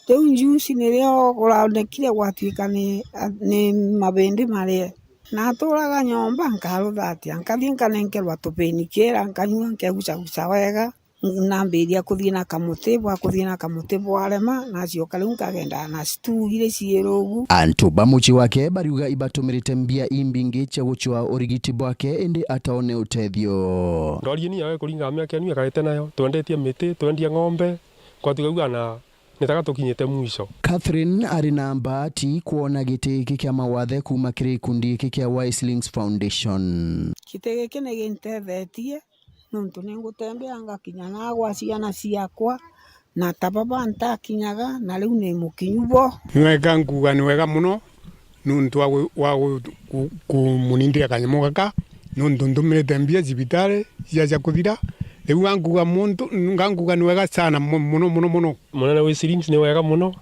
Riu njuci nirio guraonekire gwatuika ni, ni mabindi marie. Naturaga nyomba, nkarutha atia? Nkathie nkanenkerwa tupainkiller, nkanyua, nkegucaguca wega. Nambiria kuthie na kamuti, bwa kuthie na kamuti bwarema, nacioka riu nkagendaa na stool iria ciirugu. Antu ba mucii wake bariuga ibatumirite mbia imbingi cia gucwaa urigiti bwake, indi ataone utethio. Ndwarieni yawe kuringa miaka enu ekarite nayo, twendetie miti, twendia ng'ombe, kwatugaua na nitaka tukinyite mwisho. Catherine ari na mbaati kwona giti giki kia mawathe kuuma kiri gikundi giki kia Wise Links Foundation. Giti giki ni gintethetie, nontu ni ngutembea ngakinya nagwa ciana ciakwa, na ta baba ntakinyaga, na riu ni mukinyu bo. Ni wega nkuuga ni wega mono, nontu wa gu-, wa gu-, ku-, kumunindira kanyamu gaka, nontu ntumirite mbia cibitari cia, cia kuthira. Riu nkuuga muntu, nkuuga ni wega sana mo-, mono, mono, mono. Munene wi Slims ni wega mono,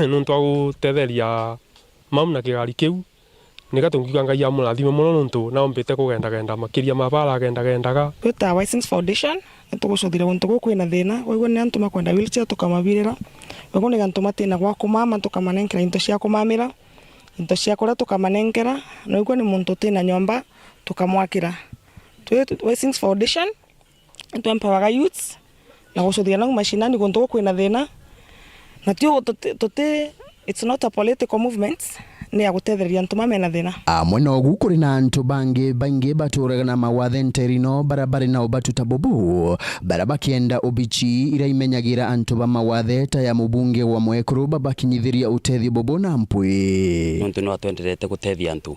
nontu wa gutetheria mam na kigari kiu. Nika tungiuga Ngai amurathime mono nontu naombite kugendagenda makiria ma bara agendagendaga. Twita Wise Links Foundation, nitugucuthire guntu guu kwina thina, waigua ni antu makwenda wheelchair tukamabirira, waigua ni antu matina gwa kumama tukamanenkera into cia kumamira, into cia kuria tukamanengera, na waigua ni muntu utina nyomba tukamwakira. Twi Wise Links Foundation, nitwempowaga youths na gucuthia nau mashinani guntu gukwina thina. Na tio tuti, tuti, it's not a political movement, ni ya gutethereria antu mamena thina. Amwe na ugu, kuri na antu bangi baingi baturaga na mawathe nterino, bara bari na ubatu ta bubu, bara bakienda ubici ira imenyagira antu ba mawathe ta ya mubunge wa Mwekuru babakinyithiria utethio bubu na mpwi. Nontu no atwenderete gutethia antu.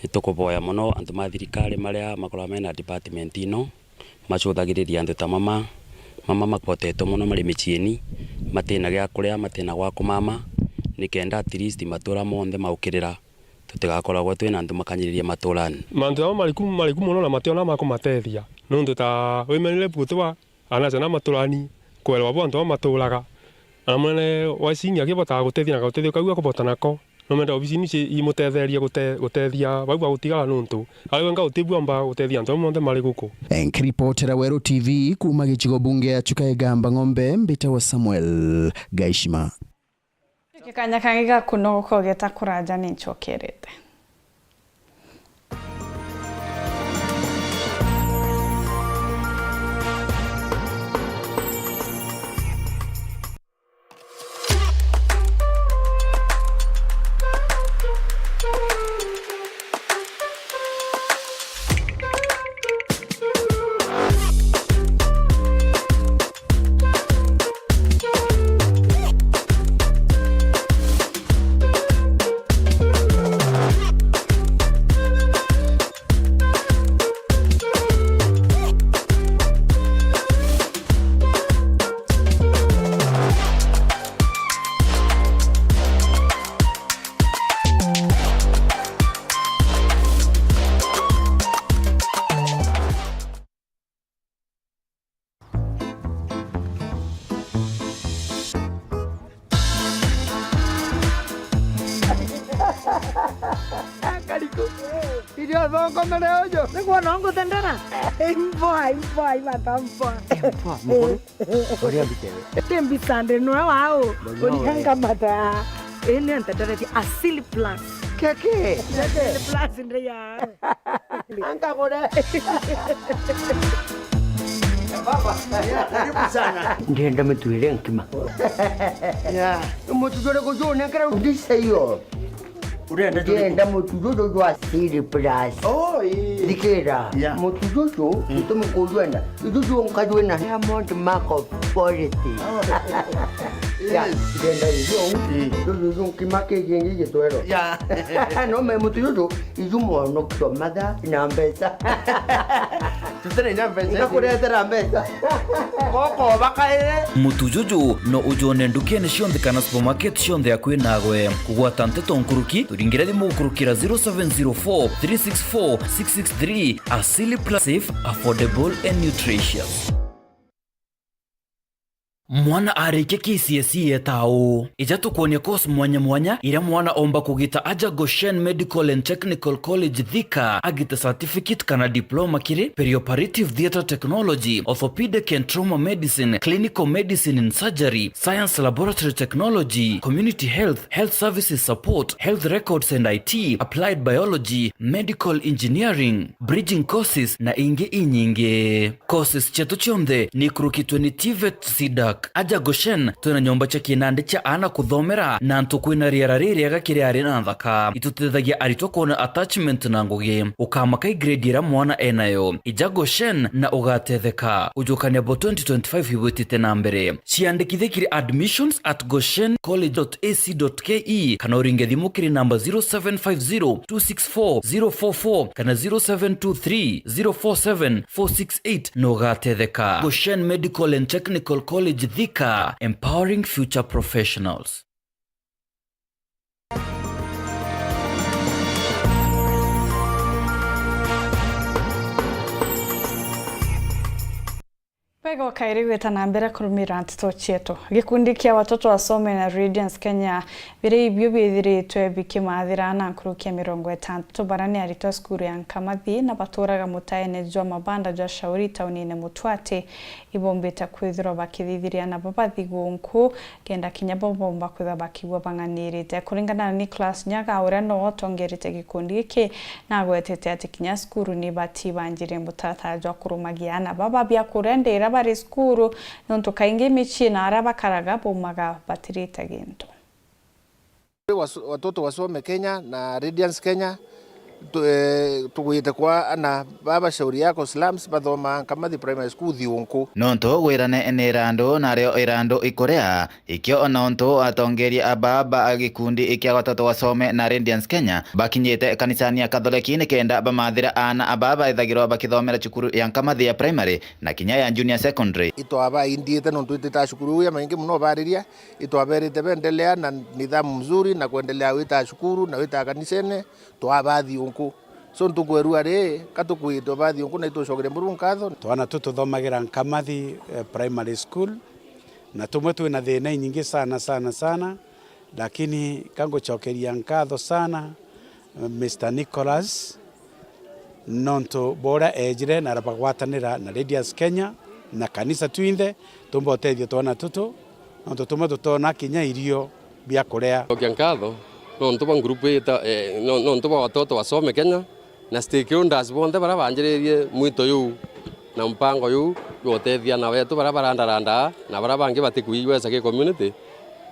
Nitukuboya mono antu ma thirikari maria makoragwa mena department ino, macuthagiriria antu ta mama. Mama makotetwe mono mari miciini, matina gia kuria, matina gwa kumama, nikenda at least matura monthe maukirira, tutigakoragwe twina antu makanyiririe maturani. Mantu jama mariku, mariku mono na mationa ma kumatethia, nontu ta women rep gutiba Anacia na maturani, kwerwa bo antu baa maturaga. Na munene wa Isingi akibotaga gutethia na gautethio kau akubota nako, no menda obisini ici imutetherie gute-, gutethia bau bagutigara, nontu ari wenga utibua amba gutethia antu bau monthe mari guku. Nkiripotera Weru T V kuuma gicigo bunge ya Chuka Igamba Ng'ombe, mbitagwa Samuel Gaishima. Giki kanya kangi ga kunogoka ugeta kuraja ni ncokerete. Kariku. Irio thongo mere uju. Niguo no nguthendera. Imboa, imboa, imata mboa. Imboa, mukuru. Uria mbitewe. Ti mbica ndi nwe wau. Uria ngamata. Ini ntenderetie Asili Plus. Keke. Asili Plus ndi ya. Ankagure. Baba, karibu sana. Ndienda mituire nkima. Yeah. Mutujo uriku ju unenkera ndisa iyo? Urenda ndienda mutujo juju jwa Asili Plus. Oh, ii. Thikira. Yeah. Mutujo ju, mm, gitumi kujwenda. Juju nkajwina Diamond Mark of Quality. Oh. Ya, ndenda ijo, mm, juju, juju nkima kiki ngi gitwero. Ya. No me mutu juju, iju mwanokio matha na mbeca. Tutene inya mbeca. Ngakuretera mbeca. Goko bakaire. Mutu juju no ujone ndukene cionthe kana supermarket cionthe akui nagwe. Kugwata nteto nkuruki, turingire thimu gukurukira zero seven zero four, three six four, six six three. Asili Plus, safe, affordable and nutritious. Mwana arikia K C S E etaa uu? Ija tukwonia course mwanya mwanya iria mwana omba kugita aja Goshen Medical and Technical College Thika, agite certificate kana diploma kiri perioperative theatre technology, orthopedic and trauma medicine, clinical medicine and surgery, science laboratory technology, community health, health services support, health records and I T, applied biology, medical engineering, bridging courses na ingi inyingi. Courses cietu cionthe ni ikurukitwe ni TVET, CDAC. Aja Goshen, twina nyomba cia kinandi cia aana kuthomera na antu kwina riera ririega kiri ari na nthaka. Itutethagia aritwa kwona attachment na ngugi. Ukamaka i grade iria mwana enayo. Ija Goshen na ugatetheka. Ujukania bo twenty twenty-five ibwitite na mbere. Ciandikithie kiri admissions at goshen college dot A C dot K E kana uringe thimu kiri namba zero seven five zero two six four zero four four kana zero seven two three zero four seven four six eight na ugatetheka. Goshen Medical and Technical College Thika, empowering future professionals. Bwega ukairi gwita na mbere kurumira nteto cietu. Gikundi kia Watoto Wasome na Radiance Kenya biri ibio biithiritwe bikimathira na nkuruki ya mirongo itantatu baria ni aritwa a cukuru ya Nkamathi na baturaga mutaene jwa mabanda jwa Shauri taunine Mutwati, ibombite kwithirwa bakithithiria na babathi gunku kenda kinya bo bomba kwithwa bakigua bang'anirite. Kuringana na Nicholas Nyaga, uria nowe utongerite gikundi giki, na agwetete ati kinya cukuru ni ibati banjirie mutaratara jwa kurumagia aana baba biakuria ndira bari cukuru, nontu kaingi micii na aria bakaraga baumaga batirite gintu. Watoto Wasome Kenya na Radiance Kenya, tu-, eh, tugwite kwa ana baba Shauri Yako slums bathoma Nkamathi Primary School thiunku. Nontu gwirane ni irandu, nario irandu ikuria, ikio nontu atongeria a baba a gikundi kia Watoto Wasome na Radiance Kenya bakinyite kanisani ya Katholeki nikenda bamathira aana aba baithagirwa bakithomera cukuru ya Nkamathi ya Primary na kinya ya Junior Secondary. Itwabaindiite nontu itita cukuru iu ya maingi muno bariria, itwaberite beendelea na nidhamu mzuri na kwendelea wita cukuru na wita kanisene, twabathi unku. So ntukwerua ri, ka tukwitwe bathi unku na itucokere Murungu nkatho. Twana tu tuthomagira Nkamathi, eh, Primary School, na tumwe twina thina inyingi sana, sana, sana, lakini ka ngucokeria nkatho sana, eh, Mister Nicholas, nontu bwa uria ejire na arabagwatanira na Radiance Kenya na kanisa twinthe, tumba utethia twana tutu, nontu tumwe tutona kinya irio bia kuria. Cokia nkatho nontu bwa ngurupu ita, eh, no-, nontu bwa Watoto Wasome Kenya na stakeholders bonthe baria banjiririe mwito juu na mpango juu jwa utethia ana betu baria barandarandaa na baria bangi batikwigwesa ki community,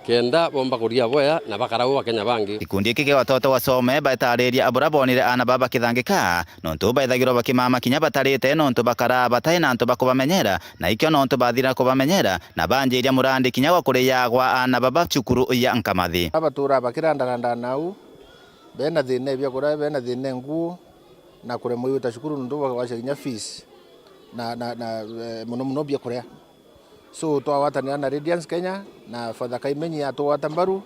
kenda bomba kuria bwea na bakara u Akenya bangi. Gikundi giki kia Watoto Wasome baitariria buria bonire aana baba bakithangika, nontu baithagirwa bakimama kinya batarite, nontu bakaraa batai na antu ba kubamenyera, na ikio nontu bathira kubamenyera, na banjiria murandi kinya gwa kuriagwa aana baba cukuru ya Nkamathi. Abatura bakirandaranda nau, bena thina e biakuria, bena thina e nguo, na kuremwa igwita cukuru nontu bwa gwacia kinya fees, na, na, na, eh, muno muno biakuria. So, twagwatanira na Radiance Kenya na Father Kaimenyi atugwata mbaru,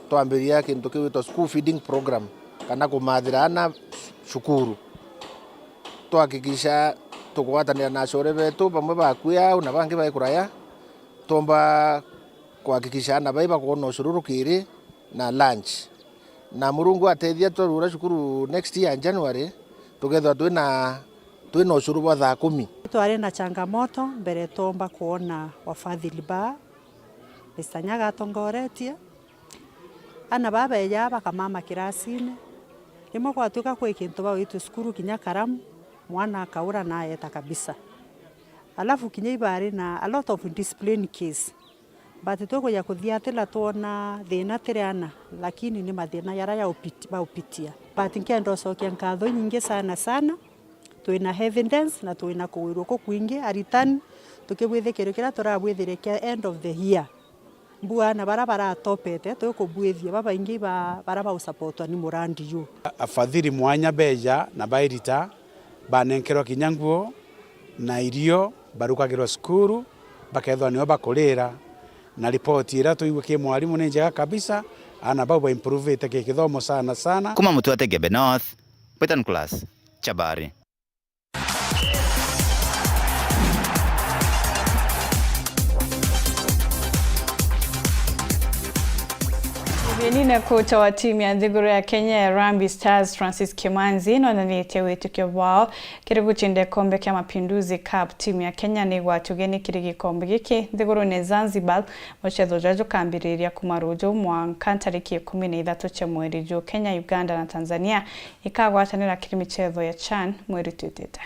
twambiria kintu kiwitwa school feeding program, kana kumathira ana cukuru. Twahakikisha tugwatanira na acore betu, bamwe bakui au na bangi bai kuraya, twomba kuhakikisha ana bai bakwona ucuru rukiri na lunch. Na Murungu atethia twarura cukuru next year January, tukethwa twina, twina ucuru bwa thaa kumi. Twari na changamoto mbere, twomba kwona wafadhili ba Mister Nyaga atongoretie. Ana babeja bakamama kirasine. Rimwe gwatuika kwi kintu bawitwe cukuru kinya karamu, mwana akaura na aeta kabisa. Alafu kinya ibari na a lot of discipline case. But tukuja kuthiatira twona thina tiri ana, lakini ni mathina jaria ya upit-, baupitia. But nkenda ucokia nkatho inyingi sana sana, twina evidence na twina kugwirua kukwingi aritani, tukibwithikiria kiria turabwithire kia end of the year. Mbua na bara baratopete, tukubuithia babaingi ba bara bausapotwa ni murandi ju. Afadhili mwanya beja na bairita, banenkerwa kinya nguo na irio, barukagirwa cukuru, bakethwa nio bakurira, na ripoti iria tuigue ki mwarimu ni njega kabisa, aana bau baimprovete ki kithomo sana sana. Kuma Mutuate Gebe North, Brighton Class, Chabari. Mugeni na kocha wa timu ya nthiguru ya Kenya ya Harambee Stars, Francis Kimanzi, nonanitie witikio bwao kiri gucinda ikombe kia Mapinduzi Cup. Timu ya Kenya ni igwati ugeni kiri gikombe giki nthigurune Zanzibar, mucetho juria jukambiriria kuma ruju mwanka ntariki ikumi na ithatu cia mweri ju. Kenya, Uganda na Tanzania ikagwatanira kiri micetho ya CHAN mweri twitite.